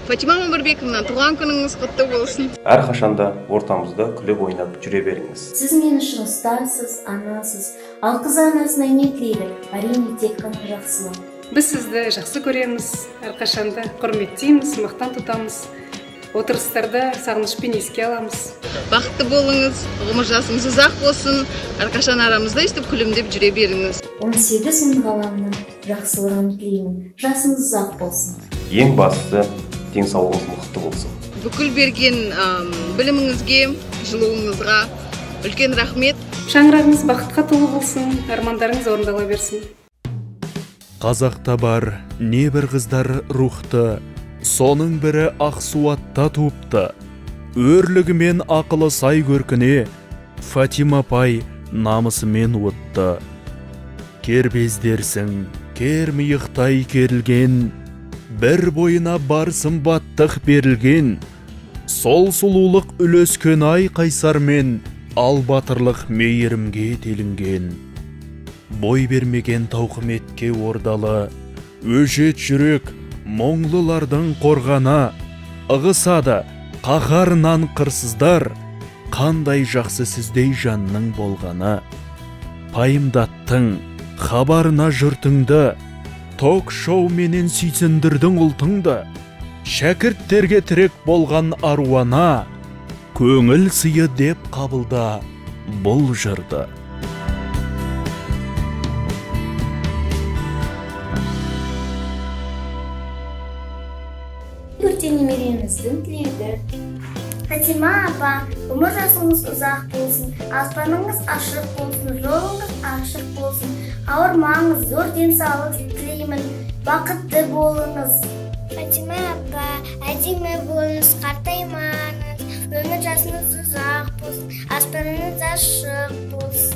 Фатима Мамырбековна, туған күніңіз құтты болсын. Әрқашанда ортамызда күліп ойнап жүре беріңіз. Сіз мен үшін ұстазсыз, анасыз. Ал қыз анасына не тілейді? Әрине, тек қана жақсылық. Біз сізді жақсы көреміз, әрқашанда құрметтейміз, мақтан тұтамыз. Отырыстарда сағынышпен еске аламыз. Бақытты болыңыз, ғұмыр жасыңыз ұзақ болсын. Әрқашан арамызда өйстіп күлімдеп жүре беріңіз. 18 мың ғаламның жақсылығын тілеймін. Жасыңыз ұзақ болсын. Ең бастысы, денсаулығыңыз мықты болсын. Бүкіл берген біліміңізге, жылуыңызға үлкен рахмет. Шаңырағыңыз бақытқа толы болсын, армандарыңыз орындала берсін. Қазақта бар небір қыздар рухты, соның бірі Ақсуатта туыпты. Өрлігімен ақылы сай көркіне, Фатима апай намысымен уытты. Кербездерсің, кер миықтай керілген, бір бойына бар сымбаттық берілген. Сол сұлулық үлескен ай қайсармен, ал батырлық мейірімге телінген. Бой бермеген тауқыметке ордалы, өжет жүрек мұңлылардың қорғаны, ығысады қаһарынан қырсыздар, қандай жақсы сіздей жанның болғаны. Пайымдаттың хабарына жұртыңды, ток-шоуменен сүйсіндірдің ұлтыңды, шәкірттерге тірек болған аруана, көңіл сыйы деп қабылда бұл жырды. Бөрте немереміздің тілегі. Фатима апа, өмір жасыңыз ұзақ болсын, аспаныңыз ашық болсын, жолыңыз ашық болсын. Ауырмаңыз, зор денсаулық тілеймін, бақытты болыңыз. Фатима апа, әдемі болыңыз, қартаймаңыз, өмір жасыңыз ұзақ болсын, аспаныңыз ашық болсын.